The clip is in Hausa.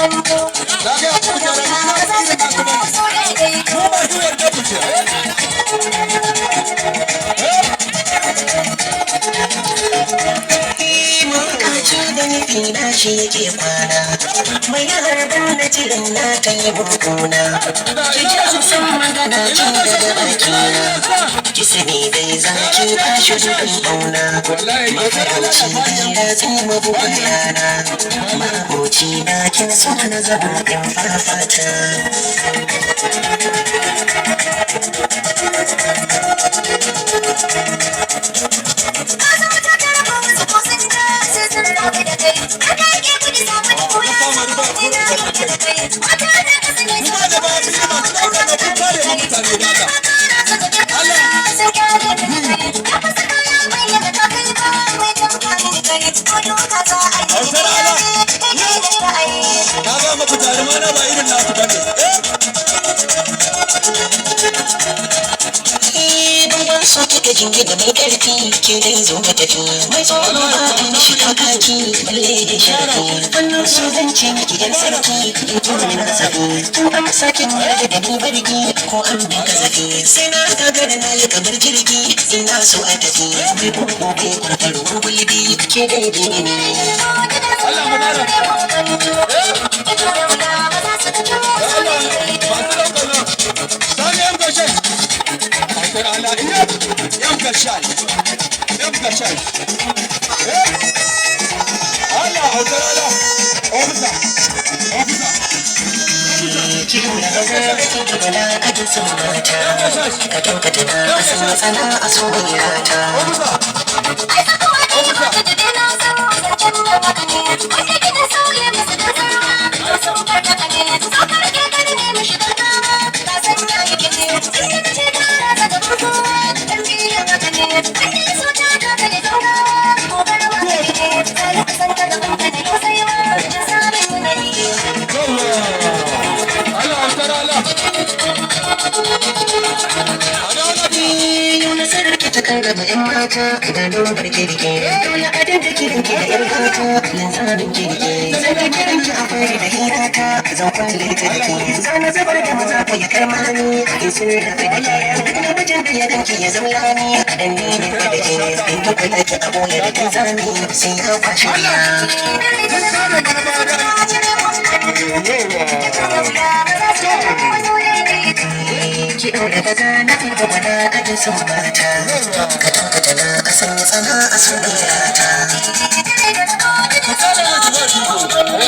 Na ga ku jarumai na su irin nasu bane. Mu masu yarda ku ce. Mabukaci da nufi na shi yake kwana, mai harban na jiran na ta yi bukuna. Ki ji amsan magana ce daga bakina, ki sani dai zaki ba shi dukkan ƙauna. Mafarauci dai ratsi mabugun rana, maboci na kin so na zabo in fafata. Kuma da ba mu yi masu ɗaukar na kun kare ma mutane da Allah. Hautar ala. Na ga muku jarumai na ba irin nasu bane. Bangon so kika jingina mai karfi, ke dai zo mu tafi. Mai tsoro ba a mishi kakaki, balle da sharafi. Wannan so zan ce miki yan sarki, in kin min azabi. Kin amsa kin yarda da ni barki, ko an bin kazafi. Sai na gagara na yi kamar jirgi, ina so a tafi. Mai bugu bai kwarfar ruwan gulbi, ke dai bi ni. Allah mu dara. Da Allah masu ɗaukar nan. Sani yan gashe. Hautar ala iya. Yan gashe. Yan gashe. Allah hautar ala. Ofisa. Ofisa. Kiran da maza ake gabana ajin sun mata. Ka tankata na a san matsala a so mai rata. Ofisa. Ofisa. Allah hautar ala. A dawo lafiya. Yau nasarar ki ta kan gaba 'yan mata, idanun barke rike. Dole a dinga kiran ki da 'yar gata, linzamin ki rike. Zan ta kiran ki a fari da hirata, zan kulle ta da ke. Zana zubar da maza ko ya karmami, in sun rabu da ke. Duk namijin da ya ganki ya zama lami, dan ni ne fa da ke. In ta kula ki a boye da kin zami, sai ya kwashi wuya. Kun kare mana ba da. Ki ɗaura gaza na fi gaba ajin sun mata. Ka tankata na a sanya tsana a sun rata.